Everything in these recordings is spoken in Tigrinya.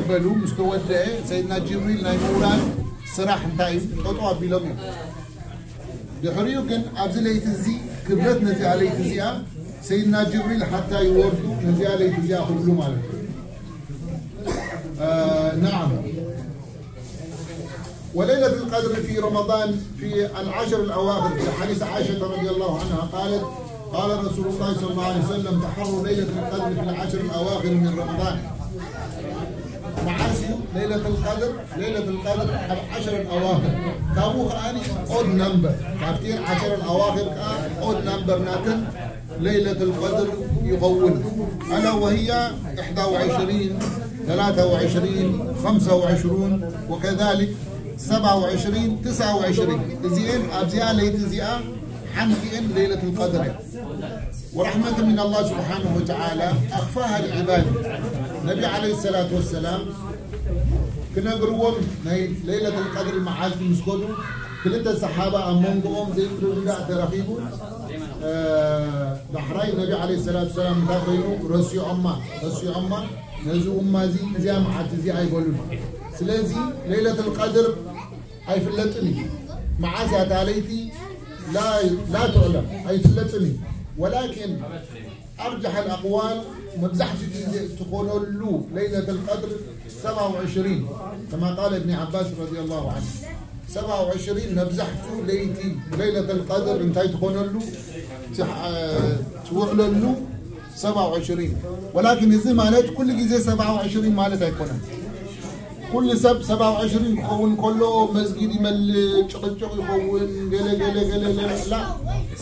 በሉ ምስ ተወደአ ሰይድና ጅብሪል ናይ ምውራድ ስራሕ እንታይ እዩ ጠጠው ኣቢሎም እዮም። ድሕሪኡ ግን ኣብዚ ለይቲ እዚ ክብረት ነዚኣ ለይቲ እዚኣ ሰይድና ጅብሪል ሓታ ይወርዱ ነዚኣ ለይቲ እዚኣ ክብሉ ማለት እዩ። نعم. وليلة القدر في رمضان في العشر الأواخر، في حديث عائشة رضي الله عنها قالت: قال رسول الله صلى الله عليه وسلم: تحروا ليلة القدر في العشر الأواخر من رمضان. معاسي ليلة القدر، ليلة القدر العشر الأواخر. كابو خاني odd number. كافتير عشر الأواخر كا odd number ناتن ليلة القدر يغول. ألا وهي إحدى وعشرين، ثلاثة وعشرين، خمسة وعشرون، وكذلك سبعة وعشرين، تسعة وعشرين. زين، أبزيا ليت زيا، حنكين ليلة القدر. ورحمة من الله سبحانه وتعالى أخفاها لعباده. النبي عليه الصلاة والسلام كنا نقول ليلة القدر معاذ مسكونه. كل انت الصحابة أمون قوم زي كل لا ترخيبه. ዳሕራይ ነቢ ዓለይሂ ሰላቱ ሰላም እንታይ ኮይኑ? ረሲዖማ፣ ረሲዖማ። ነዚ ኡማ እዚ እዚኣ መዓልቲ እዚኣ ኣይበሉን። ስለዚ ለይለተል ቀድር ኣይፍለጥን እዩ። መዓስ እያ እታ ለይቲ ላ፣ ላ ትዕለም፣ ኣይፍለጥን እዩ። ወላኪን ኣርጀሐል ኣቅዋል መብዛሕትኡ ግዜ እትኾነሉ ለይለተል ቀድር ሰብዓ ወዕሽሪን፣ ከማ ቃለ እብኒ ዓባስ ረዲየላሁ ዐንሁ። ሰብዓ ወዕሽሪን መብዛሕትኡ ለይቲ ለይለተል ቀድር እንታይ ትኾነሉ? ትሕ-፣ ትውዕለሉ ሰብዓ ወዕሽሪን። ወላኪን እዚ ማለት ኩሉ ግዜ ሰብዓ ወዕሽሪን ማለት ኣይኮነን። ኩሉ ሰብ ሰብዓ ወዕሽሪን ክኸውን ከሎ መስጊድ ይመልእ፣ ጭቕጭቕ ይኸውን፣ ገለ ገለ ገለ ገለ። ላ፣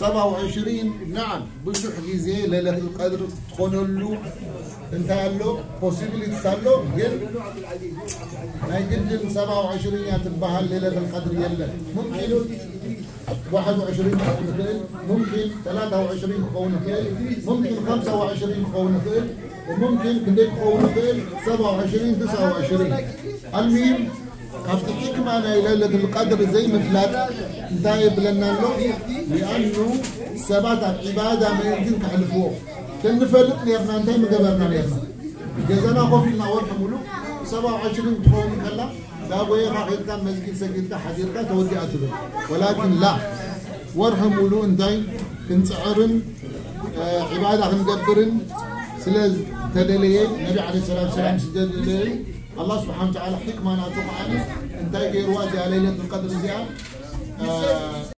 ሰብዓ ወዕሽሪን፣ ነዓም፣ ብዙሕ ግዜ ለይለተል ቀድር ትኾነሉ እንታይ ኣሎ? ፖሲቢሊቲስ ኣሎ። ግን ናይ ግድን ሰብዓ ወዕሽሪን እያ ትበሃል ለይለተል ቀድር የለን። ሙምኪን ዋሕድ ወዕሽሪን ክኸውን ይኽእል፣ ሙምኪን ተላታ ወዕሽሪን ክኸውን ይኽእል፣ ሙምኪን ኸምሳ ወዕሽሪን ክኸውን ይኽእል፣ ሙምኪን ክንደይ ክኸውን ይኽእል? ሰብዓ ወዕሽሪን፣ ትስዓ ወዕሽሪን። ኣልሙሂም ካብቲ ሕክማ ናይ ለይለቱል ቀድር ዘይምፍላጥ እንታይ የብለና ኣሎ? ሊኣኑ ሰባት ኣብ ዒባዳ ምእንትን ከሕልፍዎ ተንፈልጥ ኔርና እንታይ ምገበርና ኔርና? ገዛና ኮፍ ኢልና ወርሒ ሙሉእ ሰብዓ ወዕሽሪን ትኸውን ከላ ዳጎየኻ ኸይድካ መስጊድ ሰጊድካ ሓዲርካ ተወዲኣ ትብል። ወላኪን ላ፣ ወርሒ ሙሉእ እንታይ ክንጽዕርን፣ እ፣ ዒባዳ ክንገብርን ስለ ዝተደለየ፣ ነቢ ዓለይሂ ሰላቱ ሰላም ስለ ዝተደለየ፣ ኣላህ ስብሓነ ወተዓላ ሕክማ ናቱ ከዓኒ እንታይ ገይርዋ እዚኣ ለይለቱል ቀድር እዚኣ፣ እ፣